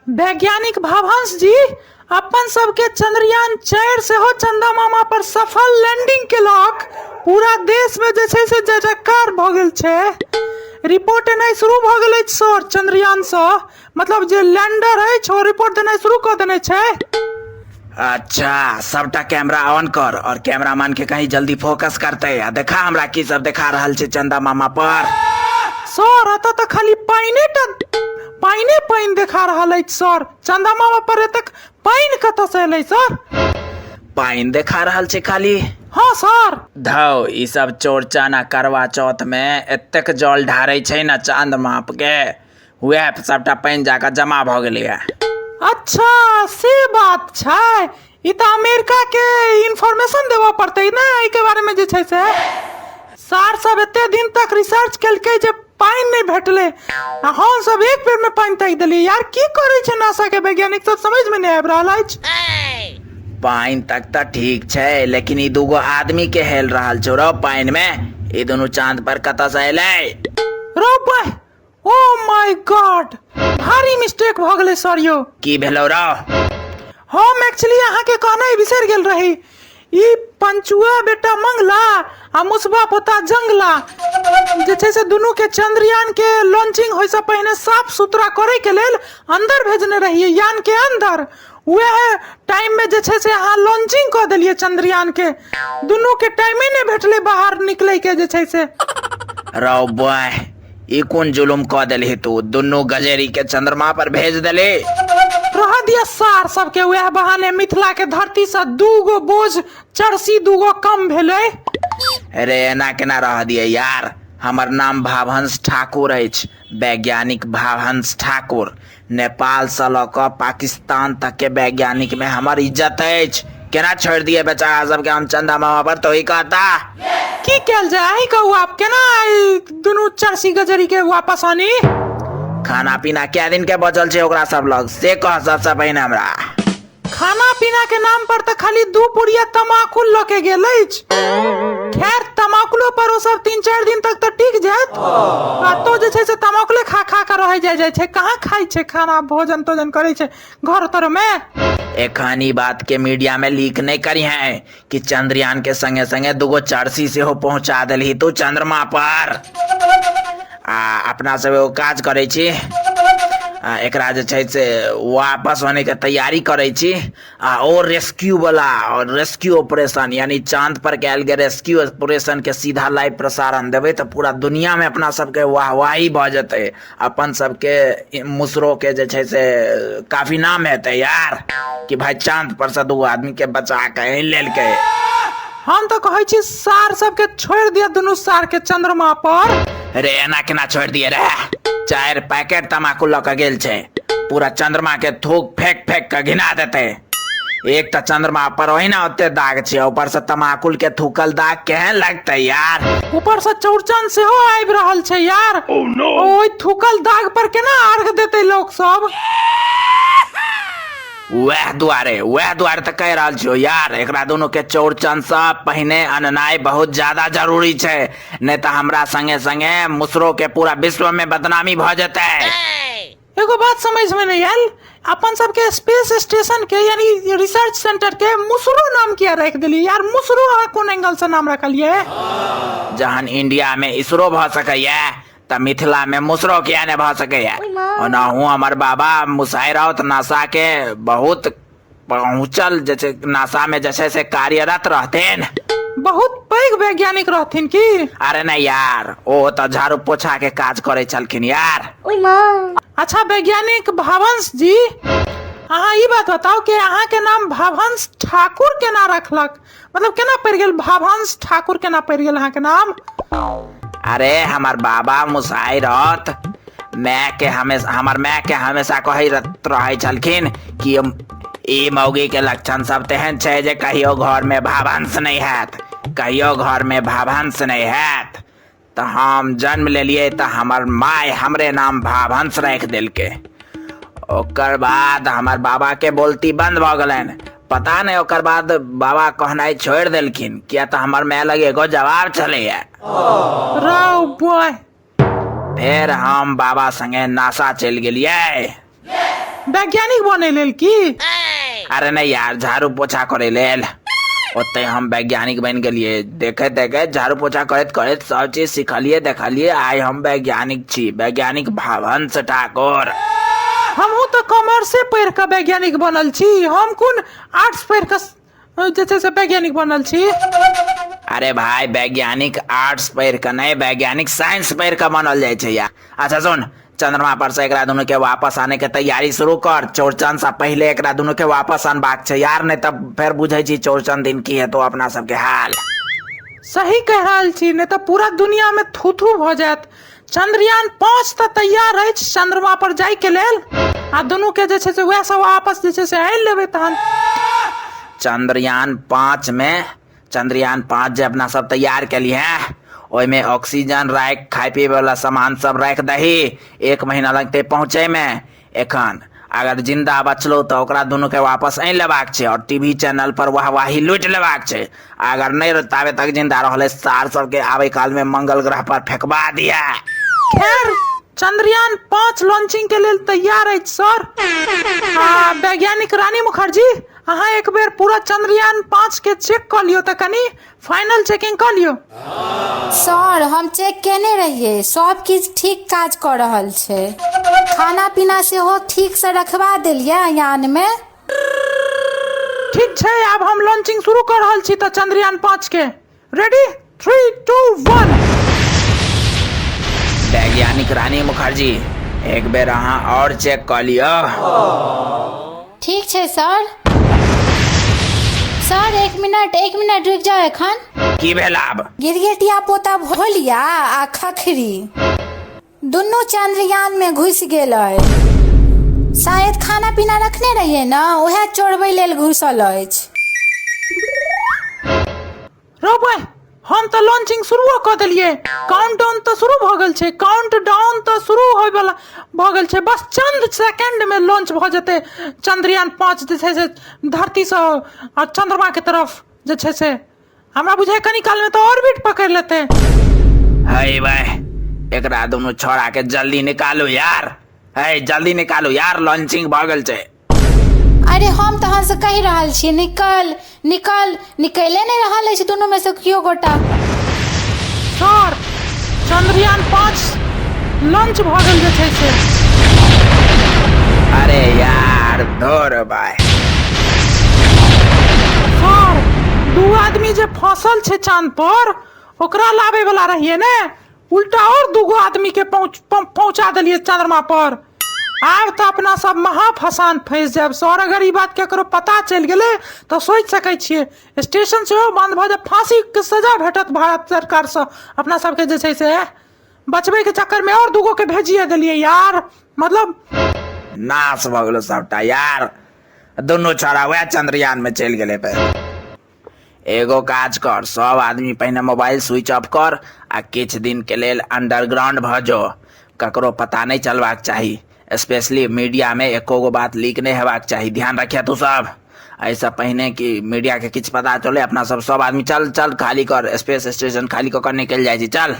वैज्ञानिक भावहंस जी, अपन सबके चंद्रयान 4 सेहो चंदा मामा पर सफल लैंडिंग केलक। पूरा देश में जे छै से जय जयकार भऽ गेल छै। रिपोर्ट एनाइ शुरू भऽ गेल अछि सर। चंद्रयान सँ मतलब जे लैंडर अछि ओ रिपोर्ट देनाइ शुरू कऽ देने छै। अच्छा, सबटा कैमरा ऑन कर और कैमरामैन के कहीं जल्दी फोकस करते आ देखा हमरा की सब देखा रहल छै चंदा मामा पर। सर, एतऽ तऽ खाली पानिए टा पानिए पानि देखा रहल अछि सर। चंदा मामा पर एतेक पानि कतऽसँ एलै सर? पानि देखा रहल छै खाली? हँ सर। धौ, ई सब चौरचन आ करवा चौथ में एतेक जल ढारै छै ने चांद माप के, वएह सबटा पानि जाकऽ जमा भऽ गेलैया। अच्छा, से बात छै। ई तऽ अमेरिका के इन्फॉर्मेशन देबऽ पड़तै ने एहिके बारे में। जे छै से सार सब एते दिन तक रिसर्च केलकै जे पानि नहि भेटलै आ हम सब एक बेर में पानि ताकि देलियै। यार, की करै छै नासा के वैज्ञानिक सब, समझ में नहि आबि रहल अछि। पानि तक तऽ ठीक छै, लेकिन ई दूगो आदमी के हेल रहल छौ रौ पानि में, ई दुनू चांद पर कतऽ से एलै? रौ बा, ओ my God, भारी मिस्टेक भऽ गेलै सर यौ। की भेलौ रौ? हम एक्चुअली अहाँके कहनाइ बिसरि गेल रही। ई पंचुआ बेटा मंगला आ मुसबा पोता जंगला जे छै से दुनू के चंद्रयान के लॉन्चिंग होइसँ पहिने साफ सुथरा करे के लेल अंदर भेजने रहियै यान के अंदर। वएह टाइम में जे छै से अहाँ लॉन्चिंग कऽ देलियै चंद्रयान के। दुनू के टाइमे नहि भेटलै बाहर निकलै के जे छै से। रौ बॉय, ई कोन जुलुम कऽ देलही तू? दुनू गजेरी के चंद्रमा पर भेज देली। रह दिया सार सबके, वएह बहाने मिथिला के धरती से दूगो बोझ चरसी दूगो कम भेलै। अरे, एना केना रह दिए यार? हमर नाम भावहंस ठाकुर अछि, वैज्ञानिक भावहंस ठाकुर। नेपाल से लऽ कऽ पाकिस्तान तक के वैज्ञानिक में हमर इज्जत अछि। केना छोड़ि दिए बेचारा सबके हम चंदा मामा पर? तो ही कहता। की कयल जाय, अहीं कहू आब, केना ई दुनू चरसी गजरी के वापस आनी? खाना पीना कै दिन के बचल छै ओकरा सब लग, से कह सबसे पहिने हमरा। खाना पीना के नाम पर तऽ खाली 2 पुड़िया तमाकुल लऽ के गेल अछि। खैर, तमाकुलो पर ओ सब 3-4 दिन तक तऽ टिक जायत। आ तो जे छै से तमाकुले खा खा के रह जाय जाइ छै, कहाँ खाइ छै खाना, भोजन तोजन करै छै घर तर में? एखन ई बात के मीडिया में लीक नहीं करी है कि चंद्रयान के संगे संगे दूगो चरसी सेहो पहुंचा देलही तू चंद्रमा पर। आ अपना सब एगो काज करै छी, आ एकरा जे छै से वापस होने के तैयारी करै छी आ ओ रेस्क्यू वाला और रेस्क्यू ऑपरेशन यानी चांद पर कयल गेल रेस्क्यू ऑपरेशन के सीधा लाइव प्रसारण देबै तऽ पूरा दुनिया में अपना सबके वाहवाही भऽ जेतै। अपन सबके मुसरो के जे छै से काफी नाम हेतै यार, कि भाई चांद पर से दूगो आदमी के बचा के आनि लेलकै। हम तऽ कहै छी सार सबके छोड़ि दिअ दुनू सार के चंद्रमा पर। रे, एना केना छोड़ि दिए रे? 4 पैकेट तमाकू लऽ के गेल छै, पूरा चंद्रमा के थूक फेंक फेंक के घिना देतै। एक तऽ चंद्रमा पर ओहिना ओते दाग छै, ऊपर से तमाकुल के थूकल दाग केहन लगतै यार? ऊपर से चौरचन सेहो आबि रहल छै यार। Oh, no. ओहि थूकल दाग पर केना अर्घ देतै लोक सब? वएह दुआरे तऽ कहि रहल छियौ यार, एकरा दुनू के चौरचन से पहिने अननाइ बहुत ज्यादा जरूरी छै, नहि तऽ हमरा संगे संगे मुसरो के पूरा विश्व में बदनामी भऽ जेतै। एगो बात समझ में नहीं आयल, अपन सबके स्पेस स्टेशन के यानी रिसर्च सेंटर के मुसरो नाम किया रख देलियै यार? मुसरो अहाँ कोन एंगल से नाम रखलियै? जहन इंडिया में इसरो भऽ सकैया तऽ मिथिला में मुसरो किया नहि भऽ सकैया? ओनाहु हमर बाबा मुसाई राउत नासा के बहुत पहुंचल जे छै, नासा में जे छै से कार्यरत रहथिन। बहुत पैघ वैज्ञानिक रहथिन की? अरे नहीं यार, ओ तऽ झाड़ू पोछा के काज करै छलखिन यार। अच्छा वैज्ञानिक भावंश जी, अहाँ ई बात बताउ कि अहाँ के नाम भावंश ठाकुर केना रखलक? मतलब केना पड़ि गेल भावंश ठाकुर, केना पड़ि गेल अहाँ के नाम? अरे, हमर बाबा मुसाई राउत माय के हमेशा, हमर माय के हमेशा कहै रहै छलखिन कि ई मौगी के लक्षण सब तेहन छै जे कहियो घर में भावंश नहीं हैत, कहियो घर में भावंश नहीं हैत। तऽ हम जन्म लेलियै तऽ हमर माय हमरे नाम भावंश राखि देलकै। ओकर बाद हमर बाबा के बोलती बंद भऽ गेलनि। पता नहि, ओकर बाद बाबा कहनाइ छोड़ि देलखिन, किया तऽ हमर माय लग एगो जवाब छलैया। रौ बॉय। फेर हम बाबा संगे नासा चलि गेलियै। वैज्ञानिक बनै लेल की? अरे नहि यार, झाड़ू पोछा करै लेल। ओते हम वैज्ञानिक बनि गेलियै। देखैत देखैत झाड़ू पोछा करैत करैत सब चीज सिखलियै देखलियै, आइ हम वैज्ञानिक छी, वैज्ञानिक भावंश ठाकुर। हमहूँ तऽ कॉमर्से पढ़ि कऽ वैज्ञानिक बनल छी, हम कोन आर्ट्स पढ़ि कऽ जे छै से वैज्ञानिक बनल छी। अरे भाई, वैज्ञानिक आर्ट्स पढ़ि कऽ नहि, वैज्ञानिक साइंस पढ़ि कऽ बनल जाइ छै यार। अच्छा सुन, चंद्रमा पर से एकरा दुनू के वापस आने के तैयारी शुरू कर। चौरचन से पहले एकरा दुनू के वापस अनबाक छै यार, नहीं तब फेर बुझै छी चौरचन दिन की हेतो अपना सबके हाल। सही कहि रहल छी, नहि तऽ पूरा दुनिया में थू थू भऽ जायत। चंद्रयान 5 तऽ तैयार अछि चंद्रमा पर जाय के लेल, आ दुनू के जे छै से वएह सब वापस जे छै से आनि लेबै तहन। चंद्रयान 5 में, चंद्रयान 5 जे अपना सब तैयार केलिए हैं, ओहिमे ऑक्सीजन राखि खाय पीबै वाला सामान सब राखि दही। 1 महीना लगतै पहुँचे में। एखन अगर जिंदा बचलो तऽ ओकरा दुनू के वापस आनि लेबाक छै और टीवी चैनल पर वाहवाही लूटि लेबाक छै। अगर नहि ताबे तक जिंदा रहलै, सार सबके आबै काल में मंगल ग्रह पर फेंकबा दिया। खैर, चंद्रयान 5 लॉन्चिंग के लेल तैयार अछि सर। आ वैज्ञानिक रानी मुखर्जी, अहाँ एक बेर पूरा चंद्रयान 5 के चेक कऽ लियौ, तऽ कनि फाइनल चेकिंग कऽ लियौ। सर, हम चेक केने रहियै, सब किछु ठीक काज कऽ रहल छै। खाना पीना सेहो ठीक से रखवा देलियै यान मे। ठीक छै, आब हम लॉन्चिंग शुरू कऽ रहल छी तऽ चंद्रयान 5 के। रेडी, 3 2 1। वैज्ञानिक रानी मुखर्जी, एक बेर अहाँ और चेक कऽ लिअ। ठीक छै सर। सर, एक मिनट, एक मिनट रुकि जाउ एखन। की भेल आब? गिरगिटिया पोता भोलिया आ खखरी दुनू चंद्रयान में घुसि गेल अछि। शायद खाना पीना रखने रहियै ने, उएह चोरबै लेल घुसल अछि। रौ भाई, हम तऽ लॉन्चिंग शुरुओ कऽ देलियै। काउंटडाउन तऽ शुरू भऽ गेल छै, काउंटडाउन तऽ शुरू होय वाला भऽ गेल छै। बस चंद सेकंड में लॉन्च भऽ जेतै चंद्रयान 5 जे छै से धरतीसँ आ चंद्रमा के तरफ। जे छै से हमरा बुझाइ कनी काल में तऽ ऑर्बिट पकड़ि लेतै। हे भाई, एकरा दुनू छोड़ा के जल्दी निकालू यार। हे, जल्दी निकालू यार, लॉन्चिंग भऽ गेल छै। अरे, हम तहन से कहि रहल छी, निकल निकल, निकले नहि रहल अछि दुनू में से केओ गोटा। सर, चंद्रयान 5 लॉन्च भऽ गेल जे छै से। अरे यार, धोर भाई। सर, 2 आदमी जे फंसल छै चांद पर, ओकरा लाबे वाला रहिए ने, उल्टा और 2 आदमी के पहुंचा देलिए चंद्रमा पर। आब तऽ अपना सब महा फसान फंसि जायब सर। अगर ई बात केकरो पता चलि गेलै तऽ सोचि सकै छियै स्टेशन सेहो बंद भऽ जायत, फांसी के सजा भेटत भारत सरकार सँ अपना सबके। जे छै से बचबै के चक्कर में और 2 के भेजिए देलियै यार, मतलब नाश भऽ गेलो सबटा यार। दुनू छोड़ा वएह चंद्रयान में चलि गेलै। फेर एगो काज कर, सब आदमी पहिने मोबाइल स्विच ऑफ कर आ किछु दिन के लेल अंडरग्राउंड भऽ जो। ककरो पता नहि चलबाक चाही, स्पेशली मीडिया में एको गो बात लीक नहि हेबाक चाही। ध्यान रखिया तू सब। एहिसँ पहिने कि मीडिया के किछु पता चले, अपना सब सब आदमी चल चल खाली कर, स्पेस स्टेशन खाली कऽ कऽ निकलि जाइ छी, चल।